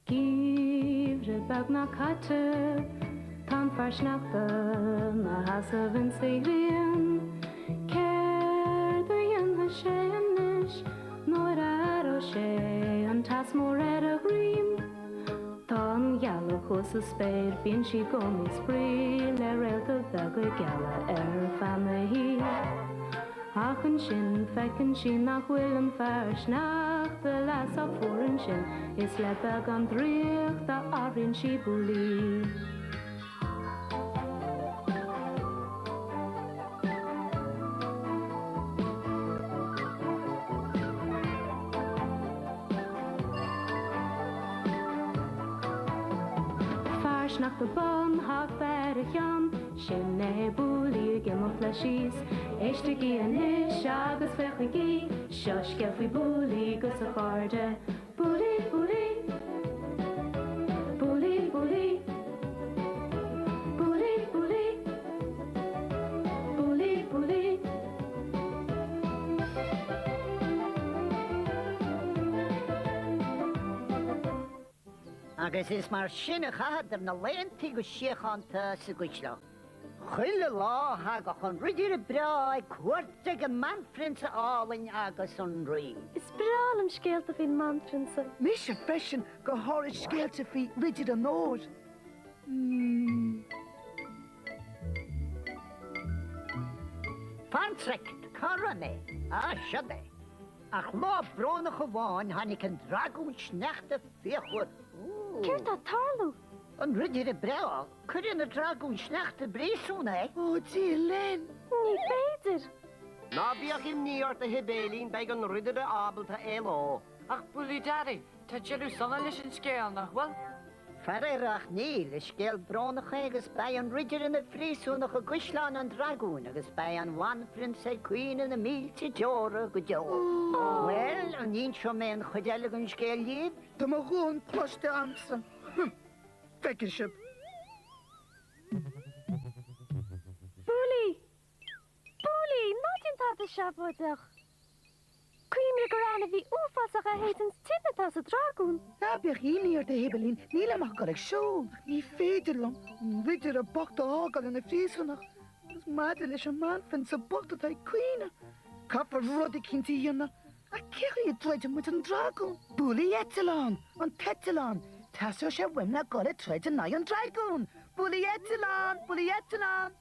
Geimhreadh beagnach caite, tá an fear sneachta 'na sheasamh insa ghrian. Céard a dhéanfaidh sé anois nuair a aireoidh sé an teas mór ar a dhroim? Tá an ghealach thuas sa spéir, bíonn sí i gcónaí ag spraoi le réalta beaga geala ar feadh na hoíche. Ach ansin feiceann sí nach bhfuil an fear sneachta leath sách fuar ansin is le beagán draíochta athraíonn sí Booley. Fear sneachta bán, hata ar a cheann, Sin é Booley ag imeacht leis síos. Éistigí anois agus féachaigí, seo scéal faoi Booley 'gus a chairde. Booley, Booley. Booley, Booley. Booley, Booley. Booley, Booley. Agus is mar sin a chaitheadar na laethantaí go síochánta sa gcaisleán. Chuile lá thagadh an ridire breá ag cuairt ag an mbanphrionsa álainn agus an rí. Is breá liom scéalta faoin mbanphrionsa. Mise freisin, go háirid scéalta faoi Ridire an Óir. Fan soicind, cá raibh mé? Ah, siod é. Ach lá brónach amháin tháinig an dragún sneachta fíochmhar. Céard tá ag tarlú? An ridire breá, cuireadh ina dragún sneachta i bpríosún é. Ó, Dia linn! Ní féidir! Ná bíodh imní ort a Shibéilín, beidh an ridire ábalta éaló. Ach Booley Daddy, tá deireadh sona leis an scéal, nach bhfuil? Faraor ach níl, is scéal brónach é agus beidh an ridire ina phríosúnach i gcaisleán an dragúin agus beidh an bhanphrionsa ag caoineadh na mílte deora go deo. Bhuel, an inseoidh mé an chuid eile den scéal dhíbh? Tá mo ghuth cloiste a'msa. Feicfidh sibh. Booley! Booley! Ná déan tada seafóideach! Cuimhnigh gur ainmhí uafásach a shéideann tine atá sa dragún. Ná bíodh imní ort a Shibéilín, nílim ach ag dul ag siúl. Ní féidir liom an ridire bocht a fhágáil ina phríosúnach. Agus maidir leis an mbanphrionsa bocht atá ag caoineadh, caithfear rud eicínt a dhéanamh. Ach cé chaoi a dtroidfidh muid an dragún? Booley eitleán! An t-eitleán! Teastóidh sé uaim le dhul ag troid in aghaidh an dragúin! Booley eitleán! Booley eitleán!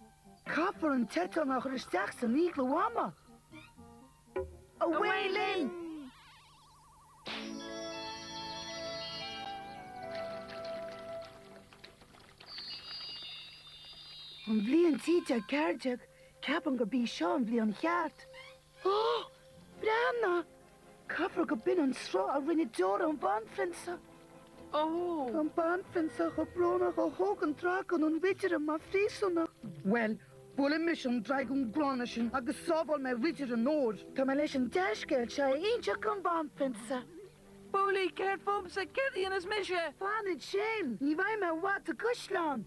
Caithfear an t-eitleán a chur isteach san íoclú ama! Away linn! An bhliain 1314, ceapaim gurb í seo an bhliain cheart. Ó! Breathnaigh! Caithfear go b'in an sruth a rinne deora an bhanphrionsa. Ó! Tá an banphrionsa chomh brónach ó thóg an dragún an ridire mar phríosúnach. Bhuel, buailfidh mise an dragún gránna sin agus sábhálfaidh mé ridire an óir. Tá mé leis an dea-scéal seo a inseacht don bhanphrionsa. Booley, céard fúmsa? Céard a dhéanfas mise? Fan ansin! Ní bheidh mé i bhfad sa gcaisleán.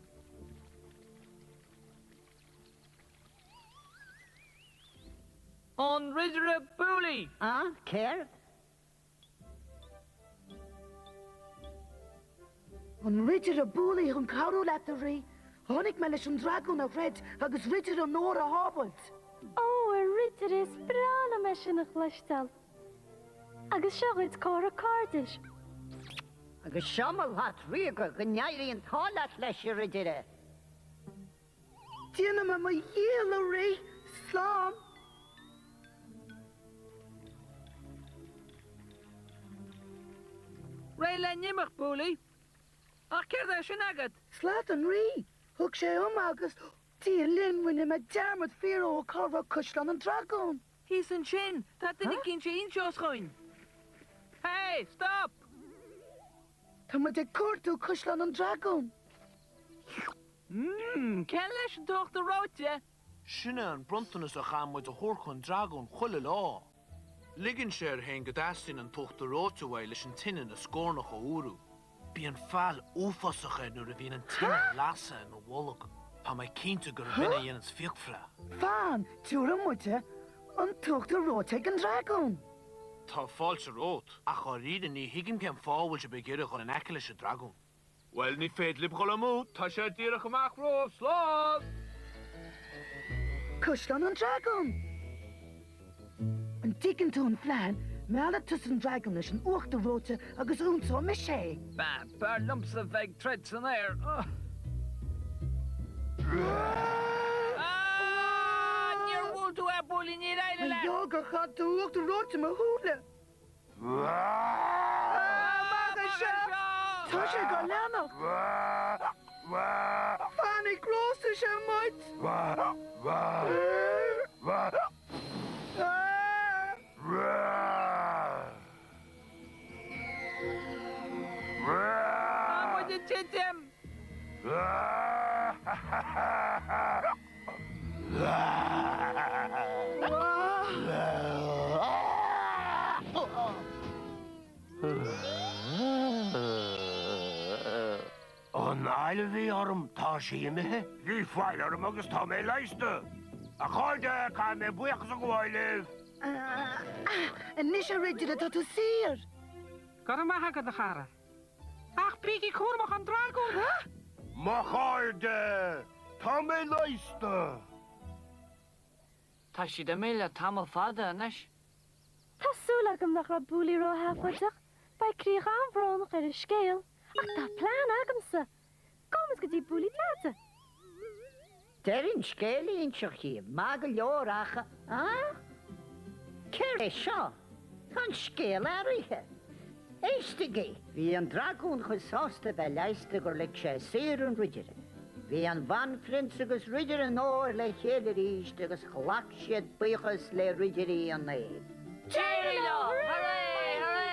An Ridire Booley! Ah, céard? An Ridire Booley chun cabhrú leat, a Rí. Tháinig mé leis an dragún a throid agus Ridire an Óir a shábhailt. Ó, a Ridire, is breá liom é sin a chloisteáil. Agus seo dhuit comhartha cairdis. Agus seo mo shlat ríoga, go n-éirí an t-ádh leat leis, a Ridire. Déanfaidh mé mo dhícheall, a Rí. Slán. Réidh le n-imeacht, Booley? Ach céard é sin agat? Slat an Rí! Thug sé dhom agus, Dia linn, rinne mé dearmad fiafraí cá raibh Caisleán an Dragúin. Thíos ansin, tá duine eicínt a inseos dhúinn. Hey, stop! Tá muid ag cuartú Caisleán an Dragúin. Mmm, cén leis an t-uachtar reoite? Sin é an bronntanas a chaithfidh muid a thabhairt chun dragúin chuile lá. Ligeann sé air féin go dteastaíonn an t-uachtar reoite uaidh leis an tine ina scornach a fhuarú. Bíonn feall uafásach air nuair a bhíonn an tine ag lasadh ina bholg. Tá mé cinnte gurb in a dhéananns fiacbhreith. Fan, tabharfaidh muide an t-uachtar reoite ag an dragún. Tá fáilte romhat, ach dháiríre ní thuigim cén fáth a bhfuil sibh ag iarraidh dhul in aice leis an dragún. Bhuel, ní féidir libh dhul amú, tá sé díreach amach romhaibh! Slán! Caisleán an Dragúin! An dtuigeann tú an phlean? Meallfaidh tusa an dragún leis an uachtar reoite agus ionsóidh mise é! B'fhearr liomsa bheith ag troid san aer. Níor bhuail tú é, Booley, níor éirigh leat! Mar gheall gur chaith tú uachtar reoite i mo shúile! Amach anseo! Tá sé ag ár leanacht! Fainic, róstfaidh sé muid! Tá muid ag titim! An fhail a bhí orm, tá sí imithe. Bhí fail orm agus tá mé leigheasta. A chairde, caithfidh mé buíochas a ghabháil libh. Anois, a Ridire, tá tú saor! Go raibh maith agat, a chara. Ach bígí cúramach an dragún! Mo chairde, tá mé leigheasta! Tá siad imithe le tamall fada anois. Tá súil agam nach raibh Booley rósheafóideach. Beidh críoch an-bhrónach ar an scéal. Ach tá plean agamsa! Gabhaimis go dtí Booley Deaide! Deireadh an scéil a inseacht dhaoibh, maith go leor ach, ah? Céard é seo? Tá an scéal athraithe! Éistigí! Bhí an dragún chomh sásta bheith leigheasta gur lig sé saor an ridire. Bhí an bhanphrionsa agus ridire an óir le chéile arís agus ghlac siad buíochas le ridirí an aeir. D'éirigh leo! Hurray! Hurray!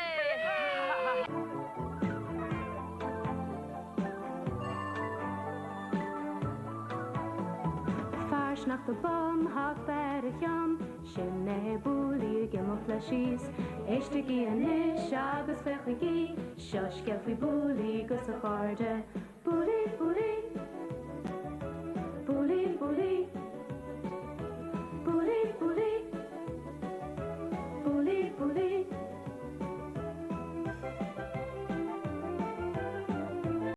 Fear sneachta bán, hata ar a cheann, sin é Booley ag imeacht leis síos. Éistigí anois agus féachaigí, seo scéal faoi Booley 'gus a chairde. Booley, Booley. Booley, Booley. Booley, Booley.